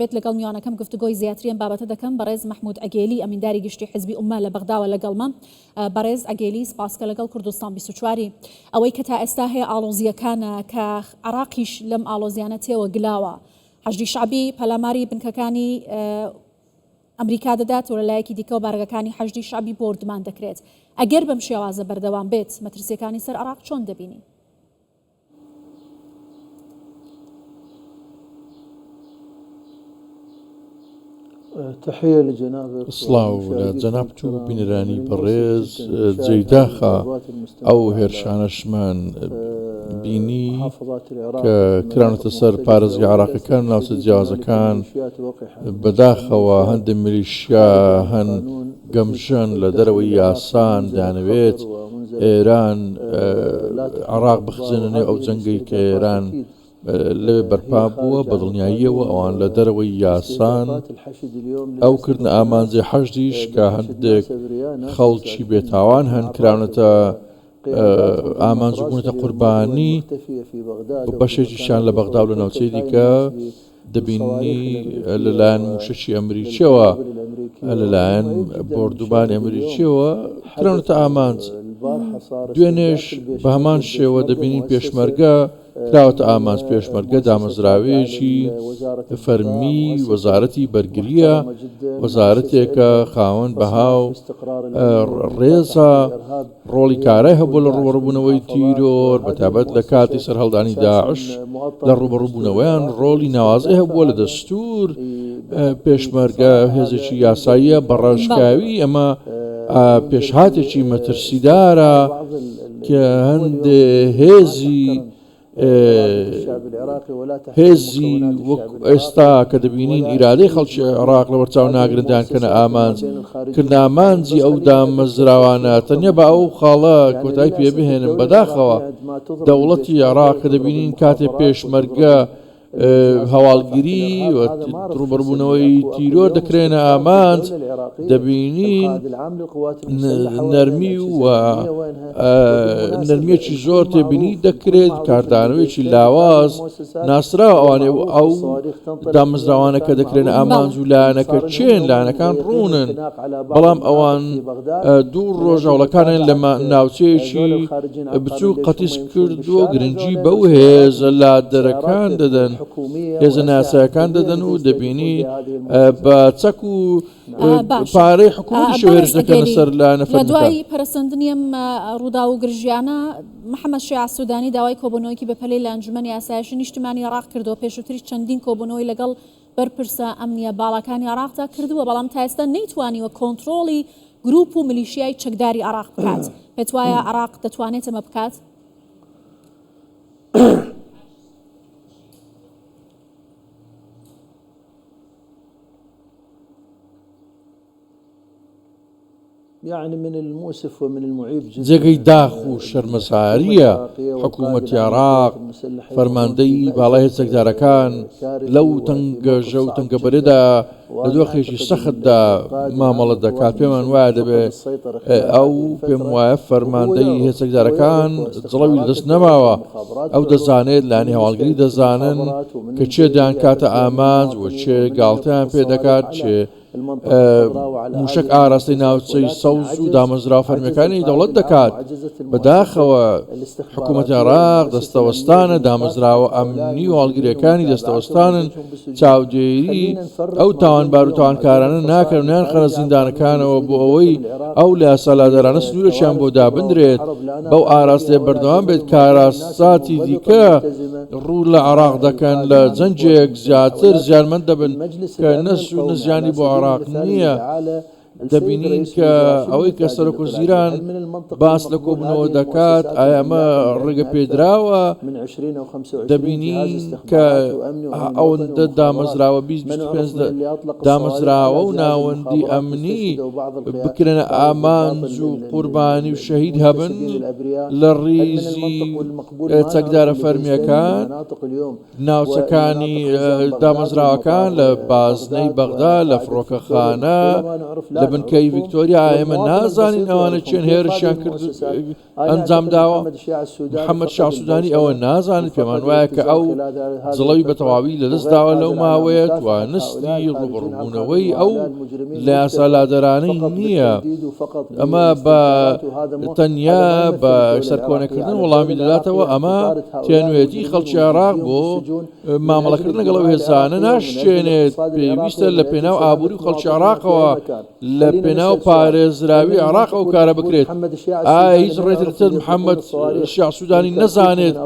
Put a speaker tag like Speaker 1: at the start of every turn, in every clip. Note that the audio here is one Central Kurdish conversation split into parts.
Speaker 1: بێت لەگەڵ میوانەکەم گفتوگۆی زیاتری ئەم بابەتە دەکەم، بەڕێز مەحمود عگێلی ئەمینداری گشتی حزبی ئوممە لە بەغداوە لەگەڵمە. بەڕێز عگێلی سپاس کە لەگەڵ کوردستان 24 ی. ئەوەی کە تا ئێستا هەیە ئاڵۆزییەکانە کە عێراقیش لەم ئاڵۆزیانە تێوە گلاوە. حەشدی شەعبی پەلاماری بنکەکانی ئەمریکا دەدات و لەلایەکی دیکەوە بارەگەکانی حەشدی شەعبی بۆردومان دەکرێت. ئەگەر بەم شێوازە بەردەوام بێت مەترسییەکانی سەر عێراق چۆن دەبینی؟
Speaker 2: سڵاو لە جەنابت و بینەرانی بەڕێز، جێی داخە ئەو هێرشانەشمان بینی کە کراونەتە سەر پارێزگا عێراقیەکان و ناوچە جیاوازەکان، بەداخەوە هەندێک میلیشیا هەن گەمژەن لە دەرەوەی یاسان دەیانەوێت ئێران عێراق بخزێنە نێو ئەو جەنگەی کە ئێران لەوێ بەرپا بووە، بەدڵنیاییەوە ئەوان لە دەرەوەی یاسان، ئەو کردنە ئامانجی حەشدیش کە هەندێک خەڵکی بێتاوان هەن کراونەتە ئامانج و بوونەتە قوربانی، بەشێکیشیان لە بەغدا و لە ناوچەی دیکە دەبینی لەلایەن مووشەکی ئەمریکییەوە لەلایەن بۆردومانی ئەمریکییەوە کراونەتە ئامانج. دوێنێش بە هەمان شێوە دەبینین پێشمەرگە کراوەتە ئامانج، پێشمەرگە دامەزراوەیەکی فەرمی وەزارەتی بەرگرییە، وەزارەتێکە خاوەن بەها و ڕێزە، ڕۆڵی کارای هەبووە لە ڕووبەڕووبوونەوەی تیرۆر، بەتایبەت لە کاتی سەرهەڵدانی داعش لە ڕووبەڕووبوونەوەیان ڕۆڵی ناوازەی هەبووە لە دەستوور، پێشمەرگە هێزێکی یاساییە بە ڕاشکاوی ئەمە پێشهاتێکی مەترسیدارە کە هەندێ هێزی هێزی وەک ئێستا کە دەبینین ئیرادەی خەڵکی عێراق لەبەرچاو ناگرن دەیانکەنە ئامانج، کردنە ئامانجی ئەو دامەزراوانە تەنیا بە ئەو خاڵە کۆتایی پێ بهێنم بەداخەوە دەوڵەتی عێراق کە دەبینین کاتێ پێشمەرگە هەواڵگری و ڕووبەڕووبوونەوەی تیرۆر دەکرێنە ئامانج، دەبینین نەرمی و نەرمییەکی زۆر تێبینی دەکرێت، کاردانەوەیەکی لاواز ناسراوە ئەوانەی ئەو دامەزراوانە کە دەکرێنە ئامانج و لایەنەکە کێن، لایەنەکان ڕوونن، بەڵام ئەوان دوو ڕۆژ هەوڵەکانیان لە ناوچەیەکی بچووک قەتیس کردووە و گرنگی بەو هێزە لادەرەکان دەدەن، هێزە نایاسایەکان دەدەن و دەبینی بە چەک و پارەی حکوومەتیش هێرش دەکەنە سەر لایەنە
Speaker 1: لە دوای پەرەسەندنی ئەم ڕووداو و گرژیانە، محەممەد شیاع سوودانی داوای کۆبوونەوەیەکی بەپەلەی لە ئەنجومەنی ئاسایشی نیشتیمانی عێراق کردووە، پێشووتریش چەندین کۆبوونەوەی لەگەڵ بەرپرسە ئەمنییە باڵاکانی عێراقدا کردووە، بەڵام تا ئێستا نەیتوانیوە کۆنترۆڵی گروپ و میلیشیای چەکداری عێراق بکات. پێتوایە عێراق دەتوانێت ئەمە بکات؟
Speaker 2: جێگەی داخ و شەرمەزارییە حکوومەتی عێراق، فەرماندەی باڵای هێزە چەکدارەکان لەو تەنگەژە و تەنگەبەرەدا لە دۆخێکی سەختدا مامەڵە دەکات، پێمان وایە دەبێ ئەو پێم وایە فەرماندەی هێزە چەکدارەکان جڵەوی لەدەست نەماوە، ئەو دەزانێت، لایەنی هەواڵگری دەزانن کە کێ دەیانکاتە ئامانج و کێ گاڵتەیان پێ دەکات، کێ مووشەک ئاراستەی ناوچەی سەوز و دامەزراوە فەرمییەکانی دەوڵەت دەکات. بەداخەوە حکوومەتی عێراق دەستەوەستانە، دامەزراوە ئەمنی و هەواڵگرییەکانی دەستەوەستانن، چاودێری ئەو تاوانبار و تاوانکارانە ناکەن و نایانخەنە زیندانەکانەوە بۆ ئەوەی ئەو لایاسالادارانە سنوورێکیان بۆ دابندرێت، بەو ئاراستەیە بەردەوام بێت کارەساتی دیکە ڕوو لە عێراق دەکەن لە جەنگێک زیاتر زیانمەند دەبن کە نە سوود نە زیانی بۆ عێراق نییە. دەبینین کە ئەوەی کە سەرۆکوەزیران باس لە کۆبوونەوە دەکات ئایا ئەمە ڕێگە پێدراوە؟ دەبینین کە ئەوەندە دامەزراوە 25 دامەزراوە و ناوەندی ئەمنی بکرێنە ئامانج و قوربانی و شەهید هەبن لە ڕیزی چەکدارە فەرمییەکان، ناوچەکانی دامەزراوەکان لە بازنەی بەغدا، لە فڕۆکەخانە، لە بنکەی ڤیکتۆریا، ئێمە نازانین ئەوانە کێن هێرشیان کرد ئەنجام داوە. محەممەد شیاع سوودانی ئەوە نازانێت، پێمان وایە کە ئەو جڵەوی بە تەواوی لەدەست داوە لەو ماوەیە توانستی ڕووبەڕووبوونەوەی ئەو لە یاسا لادەرانەی نییە. ئەمە بە تەنیا بە سەرکۆنەکردن وەڵامی دەداتەوە، ئەمە تێنوێتی خەڵکی عێراق بۆ مامەڵەکردن لەگەڵ ئەو هێزانە ناشچێنێت، پێویستە لە پێناو ئابووری و خەڵکی عێراقەوە لە پێناو پارێزراوی عێراق ئەو کارە بکرێت. ئایا هیچ ڕێتر محەممەد شیاع سوودانی نەزانێت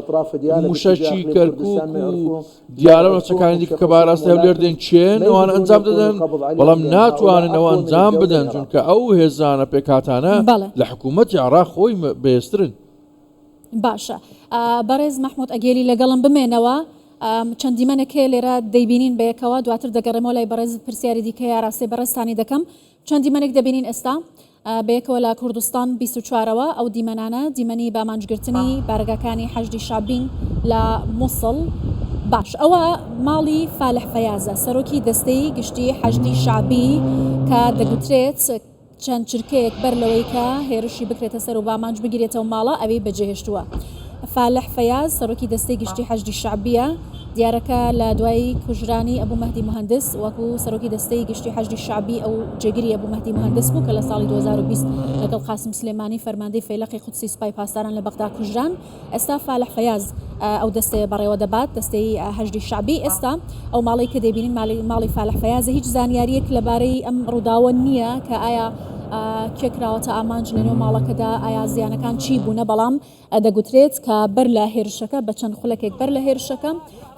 Speaker 2: مووشەکی کەرکووک و دیالە و ناوچەکانی دیکە کە بە ئاراستەی هەولێر دێن کێن ئەوان ئەنجام دەدەن، بەڵام ناتوانن ئەوە ئەنجام بدەن چونکە ئەو هێزانە پێکهاتانە لە حکوومەتی عێراق خۆی بەهێزترن.
Speaker 1: باشە بەڕێز مەحمود ئەگێلی لەگەڵم بمێنەوە چەند دیمەنێک هەیە لێرە دەیبینین بەیەکەوە دواتر دەگەڕێمەوە لای بەڕێزت پرسیاری دیکە ئاراستەی بەڕێزتانی دەکەم چەند دیمەنێک دەبینین ئێستا بەیەکەوە لە کوردستان 24ەوە ئەو دیمەنانە دیمەنی بامانجگرتنی بارەگاکانی حەشدی شابین لە موسڵ باش ئەوە ماڵی فالح فەیازە سەرۆکی دەستەی گشتی حەشدی شابی کە دەگوترێت چەند چرکەیەک بەر لەوەی کە هێرشی بکرێتە سەر و بامانج بگیرێتەوە ماڵە ئەوێی بەجێهێشتووە. فالح فەیاز سەرۆکی دەستەی گشتی حەشدی شەعبییە. دیارە کە لە دوای کوژرانی ئەبو مەهدی موهەندس وەکو سەرۆکی دەستەی گشتی حەشدی شەعبی ئەو جێگری ئەبو مەهدی موهەندس بوو کە لە ساڵی 2020 لەگەڵ قاسم سلێمانی فەرماندەی فەیلەقی قودسی سوپای پاسداران لە بەغدا کوژران. ئێستا فالح فەیاز ئەو دەستەیە بەڕێوە دەبات، دەستەی حەشدی شەعبی. ئێستا ئەو ماڵەی کە دەیبینین ماڵی فالح فەیازە. هیچ زانیارییەک لەبارەی ئەم ڕووداوە نییە کە ئایا کێ کراوەتە ئامانج لەنێو ماڵەکەدا، ئایا زیانەکان چی بوونە، بەڵام دەگوترێت کە بەر لە هێرشەکە بە چەند خولەکێک بەر لە هێرشەکە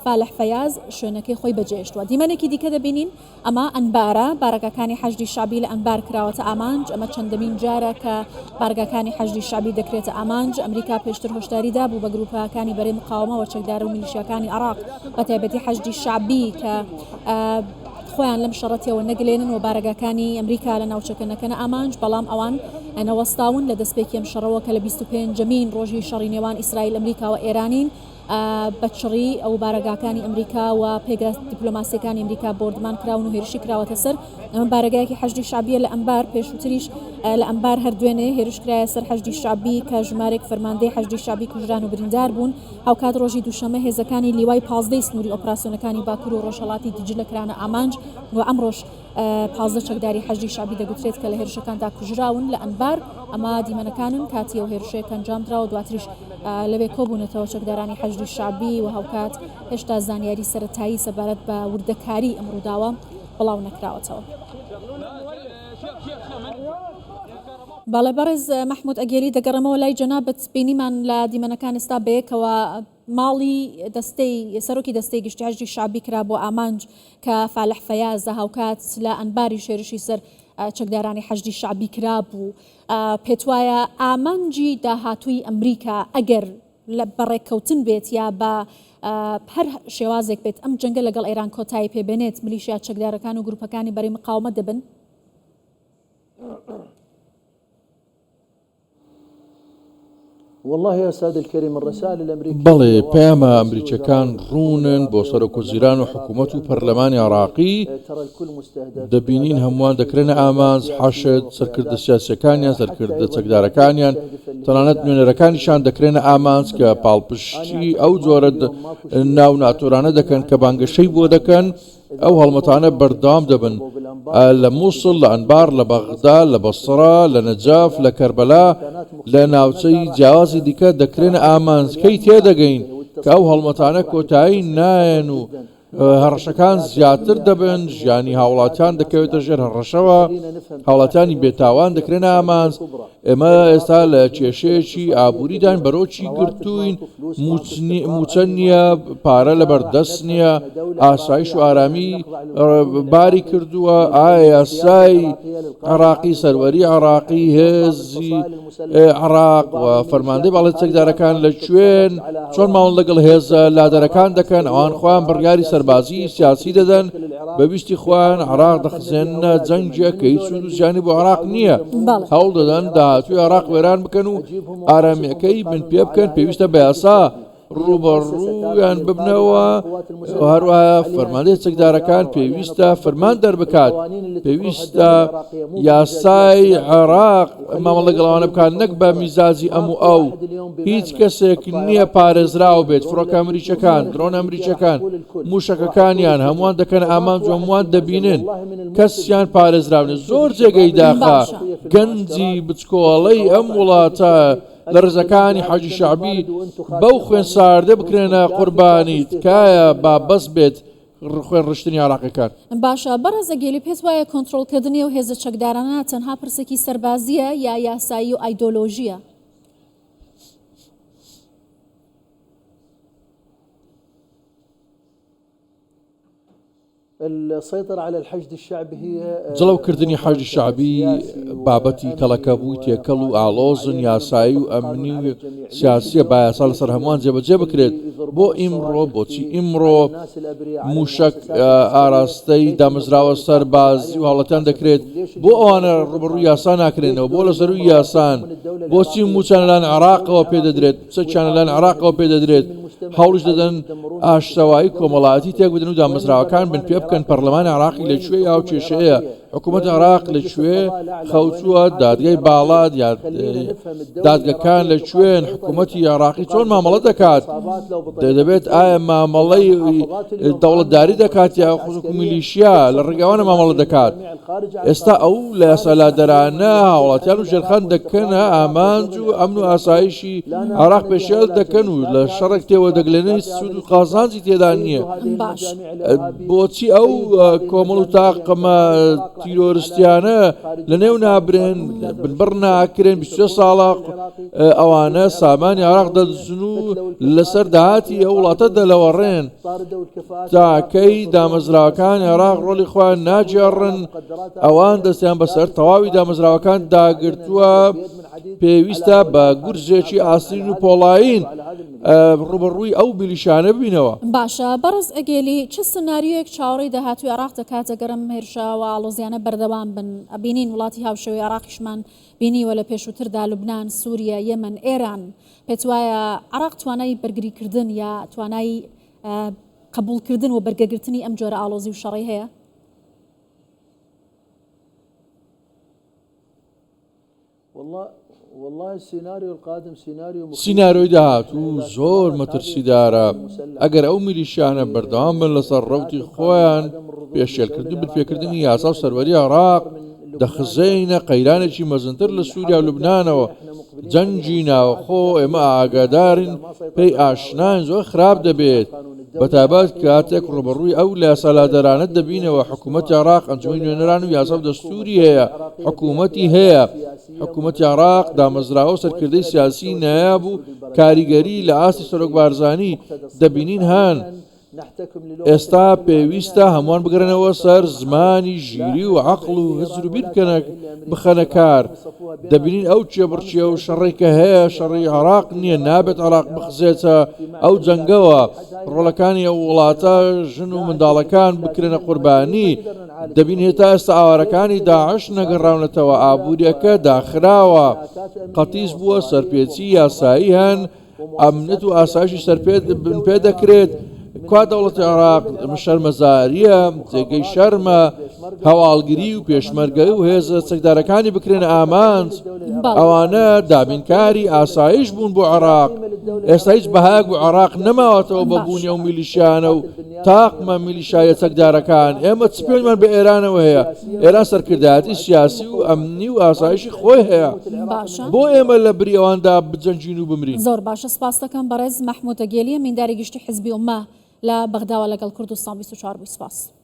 Speaker 1: فالح فەیاز شوێنەکەی خۆی بەجێهێشتووە. دیمەنێکی دیکە دەبینین. ئەمە ئەنبارە، بارەگاکانی حەشدی شەعبی لە ئەنبار کراوەتە ئامانج، ئەمە چەندەمین جارە کە بارگاکانی حەشدی شەعبی دەکرێتە ئامانج، ئەمریکا پێشتر هۆشداری دابوو بە گروپەکانی بەرەی مقاوەمە و چەکدارە و میلیشیاکانی عێراق بەتایبەتی حەشدی شەعبی کە خۆیان لەم شەڕە تێوە نەگلێنن و بارەگاکانی ئەمریکا لە ناوچەکە نەکەنە ئامانج، بەڵام ئەوان نەوەستاون لە دەستپێکی ئەم شەڕەوە کە لە 25مین ڕۆژی شەڕی نێوان ئیسرائیل ئەمریکا و ئێرانین. بە چڕی ئەو بارەگاکانی ئەمریکا و پێگە دیپلۆماسیەکانی ئەمریکا بۆردمان کراون و هێرشی کراوەتە سەر. ئەمە بارەگایەکی حەشدی شەعبیە لە ئەنبار، پێشووتریش لە ئەنبار هەر دوێنێ هێرش کرایە سەر حەشدی شەعبی کە ژمارێک فەرماندەی حەشدی شەعبی کوژران و بریندار بوون. هاوکات ڕۆژی دووشەممە هێزەکانی لیوای پازدەی سنووری ئۆپراسیۆنەکانی باکوور و ڕۆژهەڵاتی دیجلە کرانە ئامانج و ئەمڕۆش 15 چەکداری حەشدی شەعبی دەگوترێت کە لە هێرشەکاندا کوژراون لە ئەنبار، ئەمە دیمەنەکانن کاتی ئەو هێرشەیە کە ئەنجامدراوە، دواتریش لەوێ کۆبوونەتەوە چەکدارانی حەشدی شەعبی و هاوکات هێشتا زانیاری سەرەتایی سەبارەت بە وردەکاری ئەم ڕووداوە بڵاو نەکراوەتەوە. بەڵێ بەڕێز مەحمود ئەگێلی دەگەڕێمەوە لای جەنابت، بینیمان لە دیمەنەکان ئێستا بەیەکەوە ماڵی دەستەی سەرۆکی دەستەی گشتی حەشدی شەعبی کرا بۆ ئامانج کە فالح فەیازە، هاوکات لە ئەنباریش هێرشی سەر چەکدارانی حەشدی شەعبی کرابوو. پێتوایە ئامانجی داهاتووی ئەمریکا ئەگەر بە ڕێککەوتن بێت یا بە هەر شێوازێک بێت ئەم جەنگە لەگەڵ ئێران کۆتایی پێبێنێت، میلیشیا چەکدارەکان و گروپەکانی بەرەی مقاومەت دەبن؟
Speaker 2: بەڵێ، پەیامە ئەمریکییەکان ڕوونن بۆ سەرۆکوەزیران و حکوومەت و پەرلەمانی عێراقی، دەبینین هەمووان دەکرێنە ئامانج، حەشد، سەرکردە سیاسییەکانیان، سەرکردە چەکدارەکانیان، تەنانەت نوێنەرەکانیشیان دەکرێنە ئامانج کە پاڵپشتی ئەو جۆرە ناوناتۆرانە دەکەن کە بانگەشەی بۆ دەکەن. ئەو هەڵمەتانە بەردەوام دەبن لە موسڵ، لە ئەنبار، لە بەغدا، لە بەسڕە، لە نەجەف، لە کەربەلا، لە ناوچەی جیاوازی دیکە دەکرێنە ئامانج، کەی تێدەگەین کە ئەو هەڵمەتانە کۆتایی نایەن و هەڕەشەکان زیاتر دەبن، ژیانی هاوڵاتیان دەکەوێتە ژێر هەڕەشەوە، هاوڵاتیانی بێتاوان دەکرێنە ئامانج، ئێمە ئێستا لە کێشەیەکی ئابووریداین، بەرۆکی گرتووین، مووچە نییە، پارە لەبەردەست نییە، ئاسایش و ئارامی باری کردووە، ئایا یاسای عێراقی، سەروەری عێراقی، هێزی عێراق و فەرماندەی باڵی چەکدارەکان لە کوێن، چۆن مامەڵە لەگەڵ هێزە لادەرەکان دەکەن، ئەوان خۆیان بڕیاری سەربازی سیاسی دەدەن، بە ویستی خۆیان عێراق دەخزێننە جەنگێک کە هیچ سوود و زیانی بۆ عێراق نییە، هەوڵ دەدەن داهاتووی عێراق وێران بکەن و ئارامییەکەی بن پێ بکەن، پێویستە بە یاسا. ڕووبەڕوویان ببنەوە، هەروەها فەرماندەی چەکدارەکان پێویستە فەرمان دەربکات، پێویستە یاسای عێراق مامەڵە لەگەڵ ئەوانە بکات نەک بە میزاجی ئەم و ئەو، هیچ کەسێک نییە پارێزراو بێت، فڕۆکە ئەمریکیەکان، درۆن ئەمریکیەکان، موشەکەکانیان هەمووان دەکەنە ئامانج و هەمووان دەبینن، کەسیان پارێزراو نیە، زۆر جێگەی داخە گەنجی بچکۆڵەی ئەم وڵاتە لە ڕزەکانی حەجی شەعبی بەو خوێن ساردە بکرێنە قوربانی، تکایە با بەس بێت خوێن ڕشتنی عێراقیەکان.
Speaker 1: باشە بەڕێز ئەگێلی پێت وایە کۆنترۆڵکردنی ئەو هێزە چەکدارانە تەنها پرسێکی سەربازییە یا یاسایی و ئایدۆلۆژییە؟
Speaker 2: جڵەوکردنی حەشدی شەعبی بابەتی کەڵەکەبووی تێکەڵ و ئاڵۆزن، یاسایی و ئەمنی و سیاسییە، با یاسا لەسەر هەمووان جێبەجێ بکرێت، بۆ ئیمڕۆ، بۆچی ئیمڕۆ مووشەک ئاراستەی دامەزراوە سەربازی و هاوڵاتیان دەکرێت، بۆ ئەوانە ڕووبەڕووی یاسا ناکرێنەوە، بۆ لە سەرووی یاسان، بۆچی مووچەیان لەلایەن عێراقەوە پێدەدرێت، چەکیان لەلایەن عێراقەوە پێدەدرێت، هەوڵیش دەدەن ئاشتەوایی کۆمەڵایەتی تێک بدەن و دامەزراوەکان بن پێ بکەن پەرلەمانی عێراقی لە کوێ ئەو کێشەیە حکوومەت عێراق لە کوێ خەوتووە دادگای باڵا دادگەکان لە کوێن حکوومەتی عێراقی چۆن مامەڵە دەکات دەبێت ئایا مامەڵەی دەوڵەتداری دەکات یا خزک و میلیشیا لە ڕێگەوانە مامەڵە دەکات ئێستا ئەو لە یاسالادەرانە هاوڵاتیان و ژێرخان دەکەنە ئامانج و ئەمن و ئاسایشی عێراق پێشێل دەکەن و لە شەڕێک تێوە دەگلێنن هیچ سوود و قازانجی تێدا نییە
Speaker 1: باش.
Speaker 2: بۆچی ئەو کۆمەڵ و تاقمە تیرۆرستیانە لە نێو نابرێن بنبڕ ناکرێن 23 ساڵە ئەوانە سامانی عێراق دەدزن و لەسەر داهاتی ئەو وڵاتە دەلەوەڕێن تاکەی دامەزراوەکانی عێراق ڕۆڵی خۆیان ناگێڕن ئەوان دەستیان بەسەر تەواوی دامەزراوەکان داگرتووە پێویستە بە گورزێکی ئاسنین و پۆڵایین ڕووبەڕووی ئەو میلیشیانە ببینەوە.
Speaker 1: باشە بەڕێز ئەگێلی چ سناریۆیەک چاوەڕێی داهاتووی عێراق دەکات ئەگەر ئەم هێرشە و ئاڵۆزیانە بەردەوام بن؟ ئەبینین وڵاتی هاوشێوەی عێراقیشمان بینیوە لە پێشووتردا لوبنان، سوریە، یەمەن، ئێران. پێتوایە عێراق توانای بەرگریکردن یا توانای قبوڵکردن و بەرگەگرتنی ئەم جۆرە ئاڵۆزی و شەڕەی هەیە؟
Speaker 2: سیناریۆی داهاتوو زۆر مەترسیدارە، ئەگەر ئەو میلیشیانە بەردەوام بن لەسەر ڕەوتی خۆیان، پێشێلکردن و بنپێکردنی یاسا و سەروەری عێراق، دەخزێینە قەیرانێکی مەزنتر لە سووریا و لوبنانەوە، جەنگی ناوخۆ ئێمە ئاگادارین، پێی ئاشناین، زۆر خراپ دەبێت، بەتایبەت کاتێک ڕووبەڕووی ئەو یاسالادەرانە دەبینەوە، حکوومەتی عێراق ئەنجومەنی نوێنەران و یاسا و دەستووری هەیە، حکوومەتی هەیە، حکوومەتی عێراق دامەزراوە و سەرکردەی سیاسیی نایاب و کاریگەری لە ئاستی سەرۆک بارزانی دەبینین هەن، ئێستا پێویستە هەمووان بگەڕێنەوە سەر زمانی ژیری و عەقڵ و هزر و بیر بکەنە بخەنە کار، دەبینین ئەو کێبڕکێ و شەڕەی کە هەیە شەڕی عێراق نییە، نابێت عێراق بخزێتە ئەو جەنگەوە، ڕۆڵەکانی ئەو وڵاتە ژن و منداڵەکان بکرێنە قوربانی، دەبینین تا ئێستا ئاوارەکانی داعش نەگەڕاونەتەوە، ئابوورییەکە داخراوە، قەتیس بووە، سەرپێچی یاسایی هەن، ئەمنیەت و ئاسایشی سەرپێ بنپێ دەکرێت کوا دەوڵەتی عێراق شەرمەزاریە جێگەی شەرمە هەواڵگری و پێشمەرگە و هێزە چەکدارەکانی بکرێنە ئامانج ئەوانە دابینکاری ئاسایش بوون بۆ عێراق ئێستا هیچ بەهایەک بۆ عێراق نەماوەتەوە بە بوونی ئەو میلیشیانە و تاقمە میلیشایە چەکدارەکان ئێمە چ پێویستمان بە ئێرانەوە هەیە ئێران سەرکردایەتی سیاسی و ئەمنی و ئاسایشی خۆی هەیە
Speaker 1: باشە
Speaker 2: بۆ ئێمە لە بری ئەواندا بجەنگین و بمرین؟
Speaker 1: زۆر باشە سپاست دەکەم بەڕێز مەحمود ئەگێلی ئەمینداری گشتی حزبی ئوممە لە بەغداوە لەگەڵ کوردستان 24 بووی سپاس.